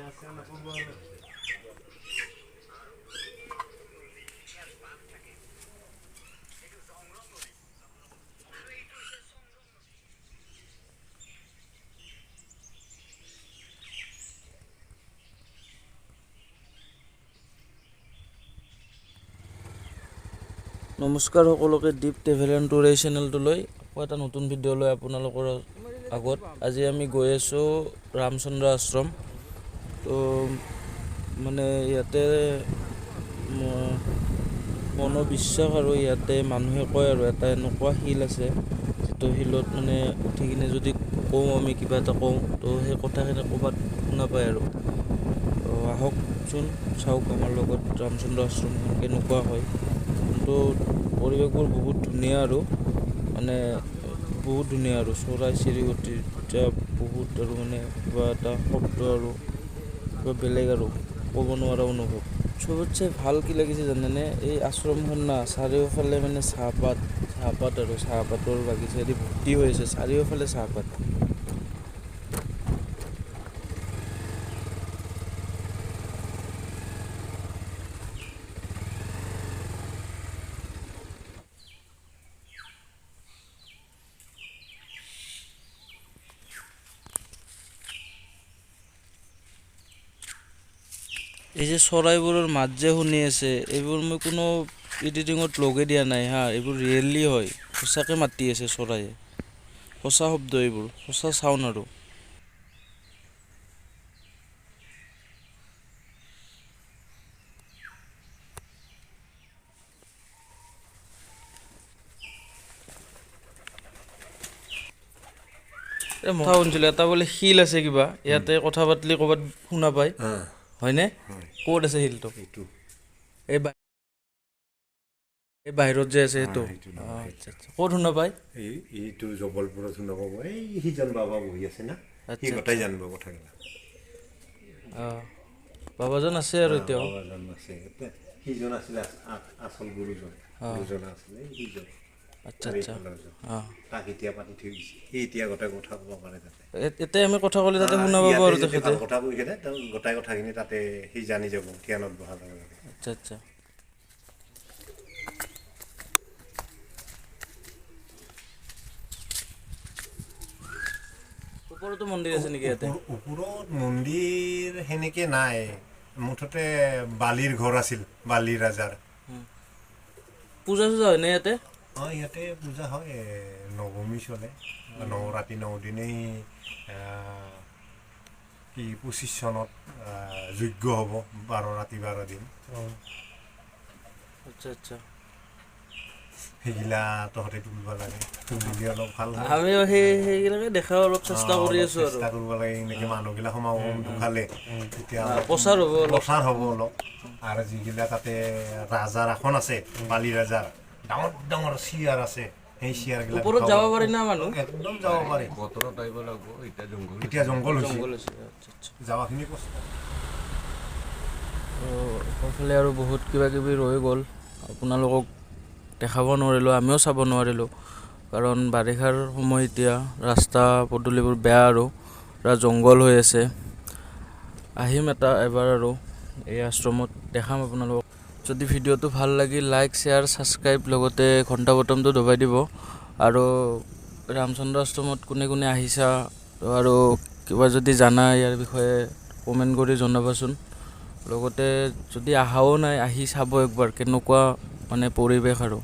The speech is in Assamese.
নমস্কাৰ সকলোকে, দীপ ট্ৰেভেল এণ্ড টুৰ এই চেনেলটোলৈ আকৌ এটা নতুন ভিডিঅ' লৈ আপোনালোকৰ আগত। আজি আমি গৈ আছোঁ ৰামচন্দ্ৰ আশ্ৰম। তো মানে ইয়াতে মনোবিশ্বাস আৰু ইয়াতে মানুহে কয় আৰু এটা এনেকুৱা শিল আছে, যিটো শিলত মানে উঠি কিনে যদি কওঁ আমি কিবা এটা কওঁ, তো সেই কথাখিনি ক'ৰবাত শুনা পায় আৰু। তো আহকচোন চাওক আমাৰ লগত ৰামচন্দ্ৰ আশ্ৰমখন কেনেকুৱা হয়। কিন্তু পৰিৱেশবোৰ বহুত ধুনীয়া আৰু মানে বহুত ধুনীয়া আৰু চৰাই চিৰিকটিৰ এতিয়া বহুত আৰু মানে কিবা এটা শব্দ আৰু কিবা বেলেগ আৰু ক'ব নোৱাৰা অনুভৱ। চবতছে ভাল কি লাগিছে জানেনে? এই আশ্ৰমখন না চাৰিওফালে মানে চাহপাত, চাহপাত আৰু চাহপাতৰ বাগিচাদি ভৰ্তি হৈ আছে, চাৰিওফালে চাহপাত। এই যে চৰাইবোৰৰ মাত যে শুনি আছে, এইবোৰ মই কোনো এডিটিঙত লগাই দিয়া নাই হা, এইবোৰ ৰিয়েলি হয়, সঁচাকে মাতি আছে চৰাইয়ে, সঁচা শব্দ এইবোৰ, সঁচা চাউণ্ড আৰু। এই কথা শুনিছিলোঁ, এটা বোলে শিল আছে কিবা ইয়াতে, কথা পাতিলে ক'ৰবাত শুনা পায়, হয়নে? ক'ত আছে শিলটো? এইটো এই এই বাহিৰত যে আছে সেইটো? আচ্ছা আচ্ছা, ক'ত শুনা পায়? এই এইটো জবলপুৰত শুনা পাব। এই সিজন বাবা বহি আছে না, সি গোটেই জানিব কথাগিলা। বাবাজন আছে আৰু এতিয়াও? বাবাজন আছে, সিজন আছিলে আচল গুৰুজন, গুৰুজন আছিলে সিজন। আচ্ছা আচ্ছা, তাক এতিয়া পাতি থৈ গৈছে, সি এতিয়া গোটেই কথা ক'ব পাৰে তাতে। এতিয়া আমি কথা ক'লে তাতে শুনা পাব আৰু তেখেতে কথা কৈ কিনে গোটেই কথাখিনি তাতে সি জানি যাব, ধ্যানত বহাৰ লগে লগে। আচ্ছা আচ্ছা, ওপৰতো মন্দিৰ আছে নেকি ইয়াতে? ওপৰত মন্দিৰ সেনেকে নাই, মুঠতে বালিৰ ঘৰ আছিল, বালি ৰাজাৰ। পূজা চূজা হয়নে ইয়াতে? অঁ, ইয়াতে পূজা হয়, নৱমী চলে, ন ৰাতি ন দিনেই কি 25 চনত যজ্ঞ হ'ব, 12 ৰাতি 12 দিন। আচ্ছা আচ্ছা, সেইগিলা তহঁতে তুলিব লাগে, তুলিলে অলপ ভাল হয়। আমিও সেইগিলাকে দেখাও অলপ চেষ্টা কৰি আছোঁ আৰু। চেষ্টা কৰিব লাগে, এনেকৈ মানুহগিলা সোমাব দুখালে তেতিয়া প্ৰচাৰ হ'ব অলপ, প্ৰচাৰ হ'ব অলপ। আৰু যিগিলা তাতে ৰাজাৰ আসন আছে, বালি ৰাজাৰ ডাঙৰ ডাঙৰ চেয়াৰ আছে, সেই চেয়াৰগিলা ওপৰত যাব পাৰি না মানুহ? একদম যাব পাৰি। বতৰত আহিব লাগিব, এতিয়া জংঘল, এতিয়া জংঘল হৈছে, জংঘল হৈছে। আচ্ছা আচ্ছা, যাৱাখিনি কষ্ট। ওপৰফালে আৰু বহুত কিবা কিবি ৰৈ গ'ল, আপোনালোকক দেখাব নোৱাৰিলোঁ, আমিও চাব নোৱাৰিলোঁ, কাৰণ বাৰিষাৰ সময় এতিয়া ৰাস্তা পদূলিবোৰ বেয়া আৰু পূৰা জংঘল হৈ আছে। আহিম এটা এবাৰ আৰু এই আশ্ৰমত দেখাম আপোনালোকক। যদি ভিডিঅ'টো ভাল লাগিল লাইক শ্বেয়াৰ ছাবস্ক্ৰাইব, লগতে ঘণ্টা বটনটো দবাই দিব। আৰু ৰামচন্দ্ৰ আশ্ৰমত কোনে কোনে আহিছা আৰু কিবা যদি জানা ইয়াৰ বিষয়ে কমেণ্ট কৰি জনাবাচোন। লগতে যদি আহাও নাই, আহি চাব একবাৰ কেনেকুৱা মানে পৰিৱেশ আৰু।